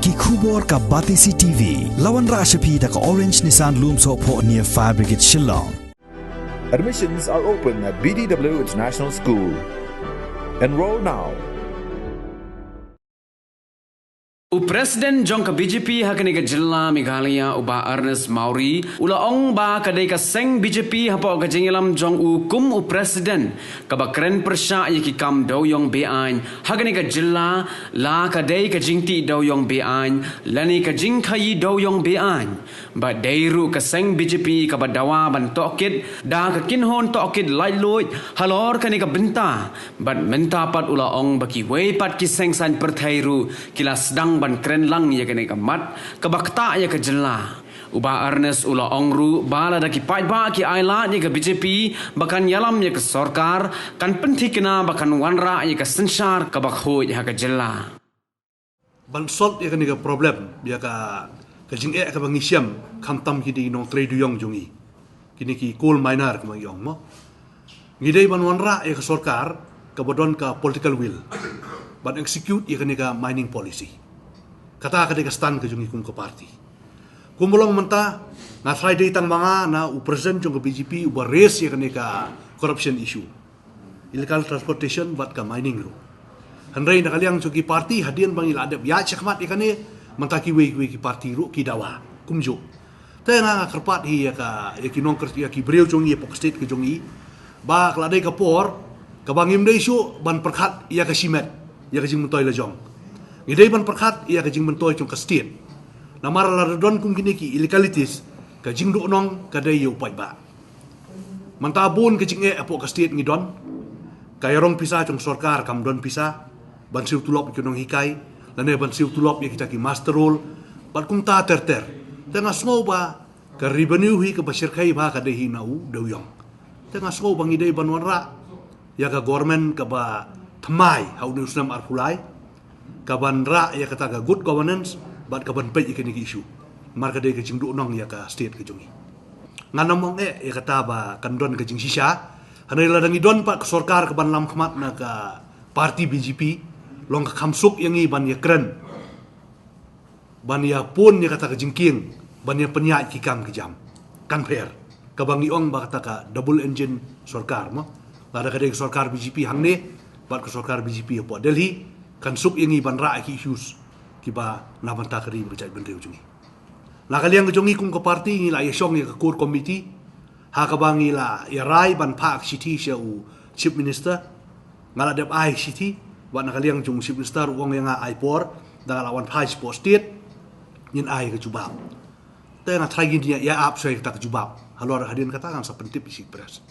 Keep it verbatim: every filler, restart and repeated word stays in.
Ki khubor ka Batesi T V. La wanrah sha phi da ka Orange Nissan Lumsohphoh near Fire Brigade Shillong. Admissions are open at B D W International School. Enroll now. U President jong ka B J P ha kane ka jylla Meghalaya u Bah Ernest Mawrie u la ong ba ka dei ka seng B J P hapoh ka jingïalam jong u kum u President kaba kren pyrshah ïa ki kam dewiong be-aiñ ha kane ka jylla, la ka dei ka jingtih dewiong be-aiñ lane ka jingkhaïi dewiong be-aiñ. Ba dei ruh ka seng B J P kaba dawa ban tohkit da ka kynhun tohkit laitluid halor kane ka bynta. Bad mynta pat u la ong ba kiwei pat ki seng saiñ pyrthei ruh ki la sdang ban kren lang ïa kane ka mat kaba ktah ïa ka jylla. U Bah Ernest u la ong ruh ba lada ki paidbah ki ailad ïa ka B J P ba kan ïalam ïa ka sorkar, kan pynthikna ba kan wanrah ïa ka synshar kaba khuid ha ka jylla. Ban solve ïa kane ka problem, ïa ka ka jingeh kaba ngi shem, khamtam ki dei nongtrei dewiong jong ngi, kine ki coal miner kaba ngi ong mo. Ngi dei ban wanrah ïa ka sorkar kaba don ka political will ban execute ïa kane ka mining policy. Kata ka dei ka stand ka jong ngi kum ka party. Kum ba long mynta, nga tharai dei tang ma nga na u president jong ka B J P uba raise ïa kane ka corruption issue, illegal transportation bad ka mining ruh. Hynrei na ka liang jong ki party, hadien ba ngi la dep ïaid shakhmat ïa kane, mynta kiwei kiwei ki party ruh ki dawa kumjuh. Te nga nga kyrpad hi ïa ka, ïa ki nongkyrpad, ïa ki briew jong ngi hapoh ka state ka jong ngi, ba ka la dei ka por kaba ngim dei shuh ban pyrkhat ïa ka shimet, ïa ka jingmyntoi la jong. Ngi dei ban pyrkhat ïa ka jingmyntoi jong ka state. Namar lada don kum kine ki illegalities, ka jingduhnong ka dei ïa u paidbah. Mynta bun ka jingeh hapoh ka state ngi don. Ka ïarong pisa jong sorkar kam don pisa ban siew tulop ïa ki nonghikai, lane ban siew tulop ïa kita ki muster roll bad kumta ter ter. Te nga sngew ba ka revenue hi kaba shyrkhei bha ka dei hi na u dewiong. Te nga sngew ba ngi dei ban wanrah ïa ka government kaba thymmai ha une u snem arphew lai, kaban rah ïa kata ka good governance bad kaban peit ïa kine ki issue. Namar ka dei ka jingduhnong ïa ka state ka jong ngi. Ngan ym ong eh ïa kata ba kan don ka jingshisha. Hynrei lada ngi don pat ka sorkar kaban lam khmat na ka party B J P, long ka kham suk ïa ngi ban ïakren, ban ïapun ïa kata ka jingkieng, ban ïapynïaid ki kam ki jam. Kan pher. Kaba ngi ong ba kata ka double engine sorkar mo. Lada ka dei ka sorkar B J P hangne bad ka sorkar B J P hapoh Delhi, kan suk ïa ngi ban rah ïa ki issues kiba na bynta ka ri bad ka jaitbynriew jong ngi. Na ka liang ka jong ngi kum ka party, ngi la ïashong ïa ka core committee ha kaba ngi la ïarai ban phah ka shithi sha u Chief Minister. Nga la dep ai shithi, bad na ka liang jong u Chief Minister u ong ïa nga ai por, da nga la wan phai shapoh state, ngin ai ka jubab. Te nga tharai ngin ïa ap shuwa ïa kata ka jubab. Halor hadien kata ngan sa pyntip ïa shi press.